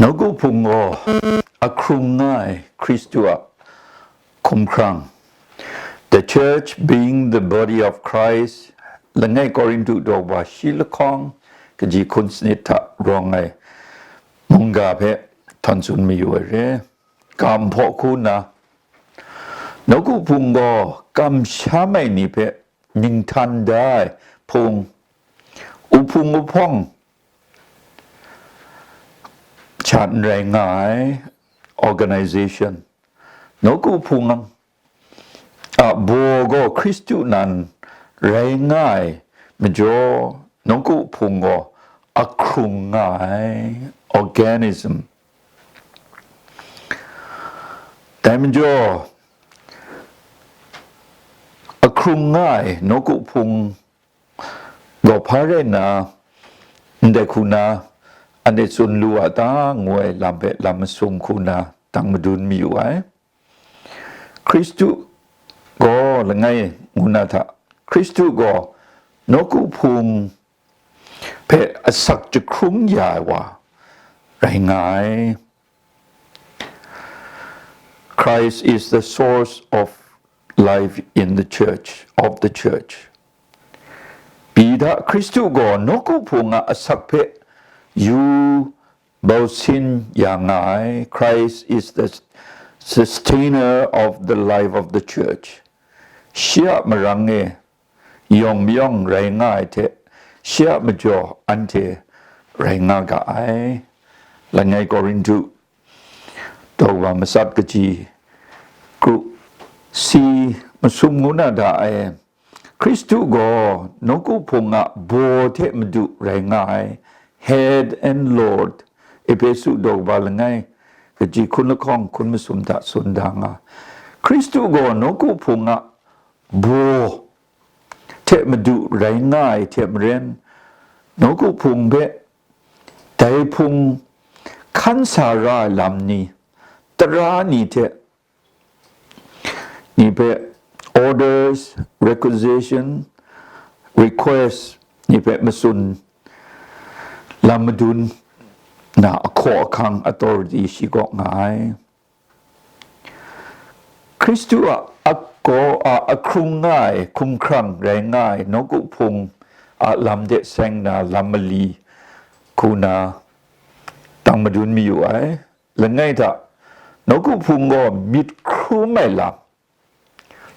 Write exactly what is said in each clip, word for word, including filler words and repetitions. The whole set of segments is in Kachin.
Nawku Hpung gaw ahkrung nga ai Hkristu a hkumhkrang, the church being the body of Christ, langai Korintu daw wa shi lahkawng kaji hkun sanit hta rawng ai mungga hpe htawn tsun mayu ai re. Kam hpaw hku nna, Nawku Hpung gaw kamsham ai ni hpe ninghtan da ai hpung, uhpung uhpawng hta n rai nga ai organization, Nawku Hpung a baw gaw Hkristu nan rai nga ai majaw, Nawku Hpung gaw ahkrung nga ai organism. Dai majaw, ahkrung nga ai Nawku Hpung gaw hpa rai nna, ndai hku na, anhte tsun lu a ta, ngu ai lam hpe lam masum hku na, dang madun mayu ai. Hkristu gaw langai ngu na hta, Hkristu gaw Nawku Hpung hpe asak jahkrung ya ai wa rai nga ai. Christ is the source of life in the church, of the church. Pyi hta, Hkristu gaw Nawku Hpung a asak hpe yu bausin ya nga ai. Christ is the sustainer of the life of the church. Shi a marang e yawng mayawng rai nga ai hte, shi a majaw anhte rai nga ga ai. Langai Korintu daw wa matsat kaji kru si masum ngu na da ai. Hkristu gaw Nawku Hpung a baw hte madu rai nga ai, Head and Lord, Ehpesu daw wa langai kaji hkun lahkawng hkun masum hta tsun da nga. Hkristu gaw Nawku Hpung a baw hte madu rai nga ai hte maren, Nawku Hpung hpe dai hpung hkan sa ra ai lam ni, tara ni hte ni hpe orders, requisition, request ni hpe matsun lam madun na ahkaw ahkang authority shi kaw nga ai. Hkristu a agaw a ahkrung nga ai hkumhkrang rai nga ai Nawku Hpung a lam de seng na lam mali hku na dang madun mayu ai. Langai hta, Nawku Hpung gaw myit hkrum ai lam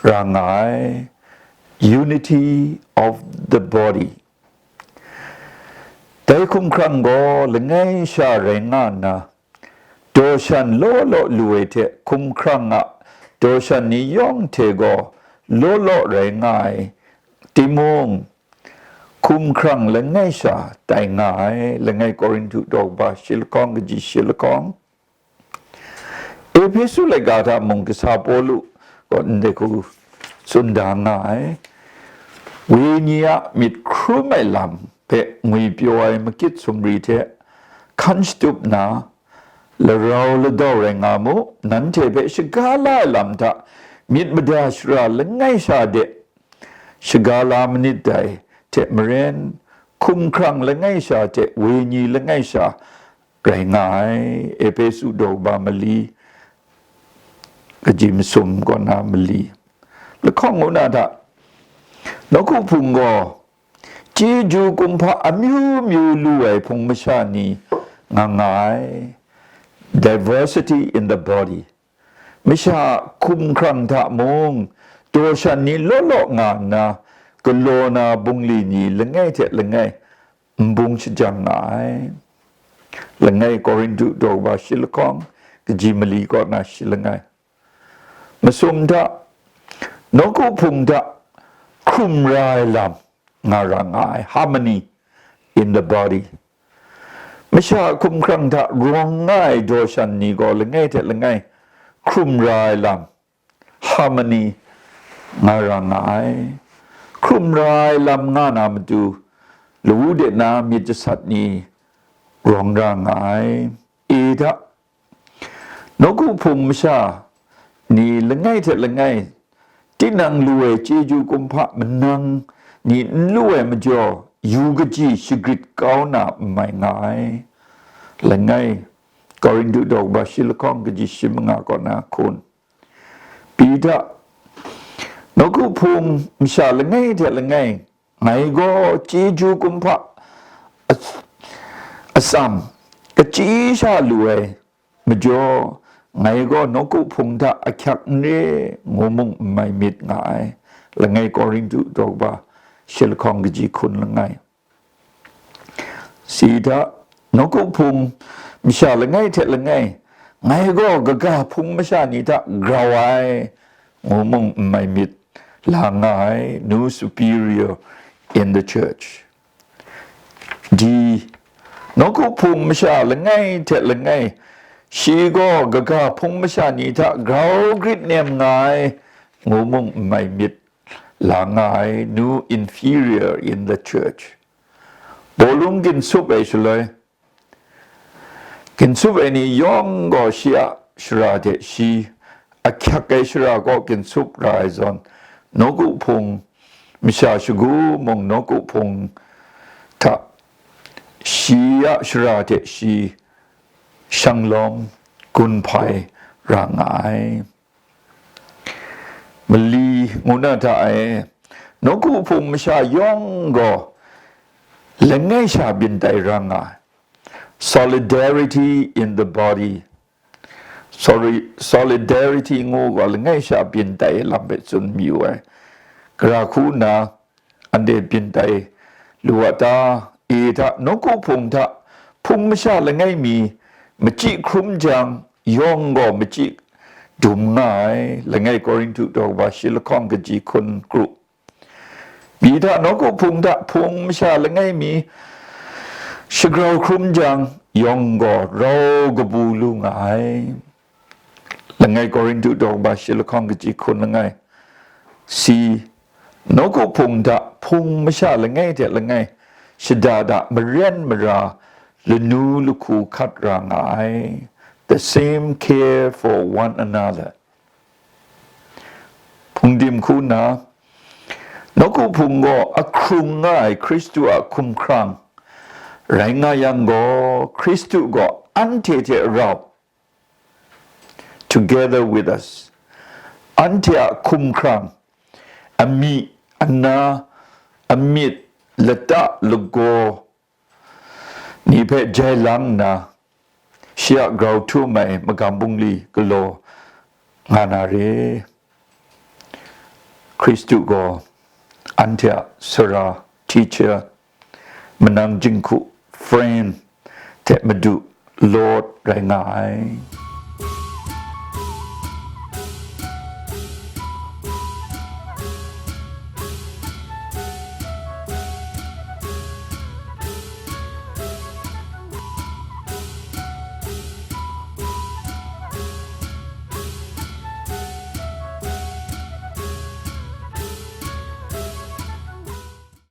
ra nga ai, unity of the body. Dai hkumhkrang gaw langai sha rai nga nna, daw shan law law lu ai hte hkumhkrang a daw shan ni yawng hte gaw law law rai nga ai timung, hkumhkrang langai sha tai nga ai, langai Korintu daw kaba shi lahkawng kaji shi lahkawng. Ehpesu laika hta mung kasa Pawlu gaw ndai hku tsun da nga ai, wenyi a myit hkrum ai lam hpe ngwipyaw ai makit sumri hte hkan shatup na, larau ladau rai nga mu, nanhte hpe shaga la ai lam hta myit mada shara langai sha de shaga la manit dai hte maren, hkumhkrang langai sha hte wenyi langai sha rai nga ai. Ehpesu daw kaba mali, kaji masum kaw na mali lahkawng ngu na hta, Nawku Hpung gaw chyeju kumhpa amyu myu lu ai hpung masha ni nga nga ai, diversity in the body. Masha hkumhkrang hta mung daw shan ni law law nga nna, galaw na bungli ni langai hte langai n bung shajang nga ai. Langai Korintu daw kaba shi lahkawng, kaji mali kaw na shi langai. Masum hta, Nawku Hpung hta hkrum ra ai lam nga ra nga ai, harmony in the body. Masha hkumhkrang hta rawng nga ai daw shan ni gaw langai hte langai hkrum ra ai lam, harmony, nga ra nga ai. Hkrum ra ai lam nga na matu, lawu de na myit jasat ni rawng ra nga ai. E hta, Nawku Hpung masha ni langai hte langai tinang lu ai chyeju kumhpa manang ni n lu ai majaw, yu kaji shagrit kau na n mai nga ai. Langai Korintu daw kaba shi lahkawng kaji shi manga kaw na hkun. Pyi hta, nawku hpung masha langai hte langai, ngai gaw chyeju kumhpa as-, atsam, kachyi sha lu ai majaw, ngai gaw nawku hpung hta ahkyak n re, ngu mung n mai myit nga ai. Langai Korintu daw kaba shi lahkawng kaji hkun langai. Si hta, nawku hpung masha langai hte langai, ngai gaw kaga hpung masha ni hta grau ai, ngu mung n mai myit la nga ai, nu superior in the church. Di, nawku hpung masha langai hte langai, shi gaw kaga hpung masha ni hta grau grit nem nga ai, ngu mung n mai myit la nga ai, nu inferior in the church. Bawlung ginsup ai shaloi, ginsup ai ni yawng gaw shi a shara hte shi, ahkyak ai shara kaw ginsup ra ai zawn, nawku hpung masha shagu mung nawku hpung hta shi a shara hte shi shanglawm gun hpai ra nga ai. Mali ngu na hta e, nawku hpung masha yawng gaw langai sha byin tai ra nga ai. Solidarity in the body. Sorry, solidarity ngu gaw langai sha byin tai lam hpe tsun mayu ai. Gara hku nna, anhte byin tai lu a ta? E hta, nawku hpung hta, hpung masha langai mi, machyi hkrum jang, yawng gaw machyi dum nga ai. Langai Korintu daw kaba shi lahkawng kaji hkun kru. Pyi hta, nawku hpung hta, hpung masha langai mi, shagrau hkrum jang, yawng gaw rau kabu lu nga ai. Langai Korintu daw kaba shi lahkawng kaji hkun langai. Si, nawku hpung hta hpung masha langai hte langai, shada da maren mara, lanu lahku hkat ra nga ai. The same care for one another. Hpungdim hku nna, nawku hpung gaw ahkrung nga ai Hkristu a hkumhkrang rai nga yang gaw, Hkristu gaw anhte hte rau, together with us, anhte a hkumhkrang, amying, ana, amyit, lata, lagaw ni hpe jai lang nna, shi a grau htum ai magam bungli galaw nga na re. Hkristu gaw anhte a sara, teacher, manang jinghku, friend, hte madu, Lord, rai nga ai.